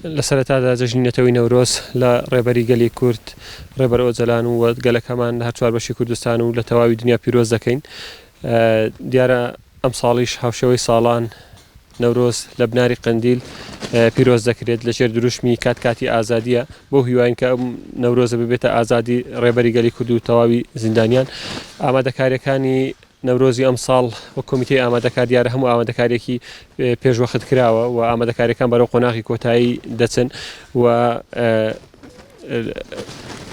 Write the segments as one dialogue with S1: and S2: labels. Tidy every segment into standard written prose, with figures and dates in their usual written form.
S1: لە سەرەتادا جەژنی نەتەوەی نەورۆز لە ڕێبەری گەلی کورد ڕێبەر ئۆجەلان و گەلەکەمان لە هەر چوار بەشی کوردستان و لە تەواوی دنیا پیرۆز دەکەین. دیارە ئەمساڵیش هاوشێوەی ساڵان نەورۆز لە بناری قەندیل پیرۆز دەکرێت لە ژێر دروشمی کات کاتی ئازادیە بەو هیواین کە ئەم نەورۆزە ببێتە ئازادی ڕێبەری گەلی کورد و تەواوی زیندانیان. ئامادەکاریەکانی نەورۆزی ئەمساڵ وەک کۆمیتەی ئامادەکار دیارە هەموو ئامادەکاریەکی پێشوەخت کراوە و ئامادەکاریەکان بەرەو قۆناغی کۆتایی دەچن و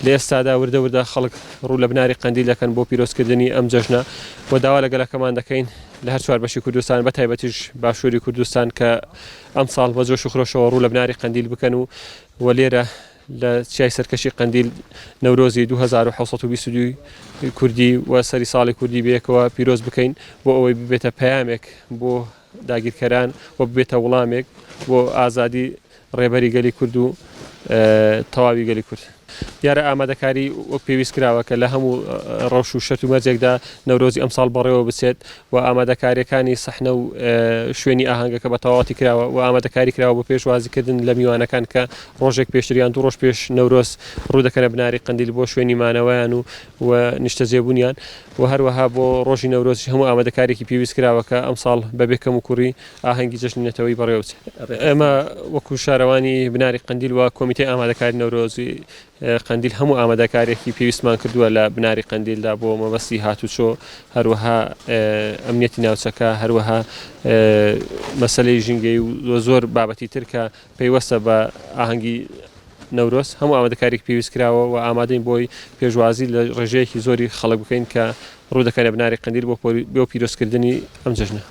S1: لە ئێستادا وردە وردە خەڵک ڕوو لە بناری قەندیل دەکەن بۆ پیرۆزکردنی ئەم جەژنە و داوا لە گەلەکەمان دەکەین لە هەر چوار بەشی کوردستان بە تایبەتیش باشووری کوردستان کە ئەمساڵ بە جۆش و خرۆشەوە ڕوو لە بناری قەندیل بکەن و و لێرە لە چیای سەرکەشی قەندیل نەورۆزی 2722 کوردی و سەری ساڵی کوردی بەیەکەوە پیرۆز بکەین بۆ ئەوەی ببێتە پەیامێک بۆ داگیرکەران و ببێتە وڵامێک بۆ ئازادی ڕێبەری گەلی کورد و تەواوی گەلی کورد. دیارە ئامادەکاری وەک پێویست کراوە کە لە هەموو ڕەوش و شەرت و مەرجێکدا نەورۆزی ئەمساڵ بەڕێوە بچێت و ئامادەکارییەکانی سەحنە و شوێنی ئاهەنگەکە بە تەواوەتی کراوە و ئامادەکاری کراوە بۆ پێشوازیکردن لە میوانەکان کە ڕۆژێک پێشتر یان دوو ڕۆژ پێش نەورۆز ڕوو دەکەنە بناری قەندیل بۆ شوێنی مانەوەیان و و نیشتەجێبوونیان و هەروەها بۆ ڕۆژی نەورۆزیش هەموو ئامادەکارییەکی پێویست کراوە کە ئەمساڵ بەبێ کەموکوڕی ئاهەنگی جەژنی نەتەوەیی بەڕێوە بچێت. ئێمە وەکو شارەوانی بناری قەندیل و کۆمیتەی ئامادەکاری نەورۆزی قەندیل هەموو ئامادەکاریەکی پێویستمان کردووە لە بناری قەندیلدا بۆ مەبەستی هاتوچۆ، هەروەها ئەمنیەتی ناوچەکە، هەروەها مەسەلەی ژینگەیی و زۆر بابەتی تر کە پەیوەستە بە ئاهەنگی نەورۆز، هەموو ئامادەکاریەک پێویست کراوە و ئامادەین بۆی پێشوازی لە ڕێژەیەکی زۆری خەڵک بکەین کە ڕوو دەکەنە بناری قەندیل بۆ پیرۆزکردنی ئەم جەژنە.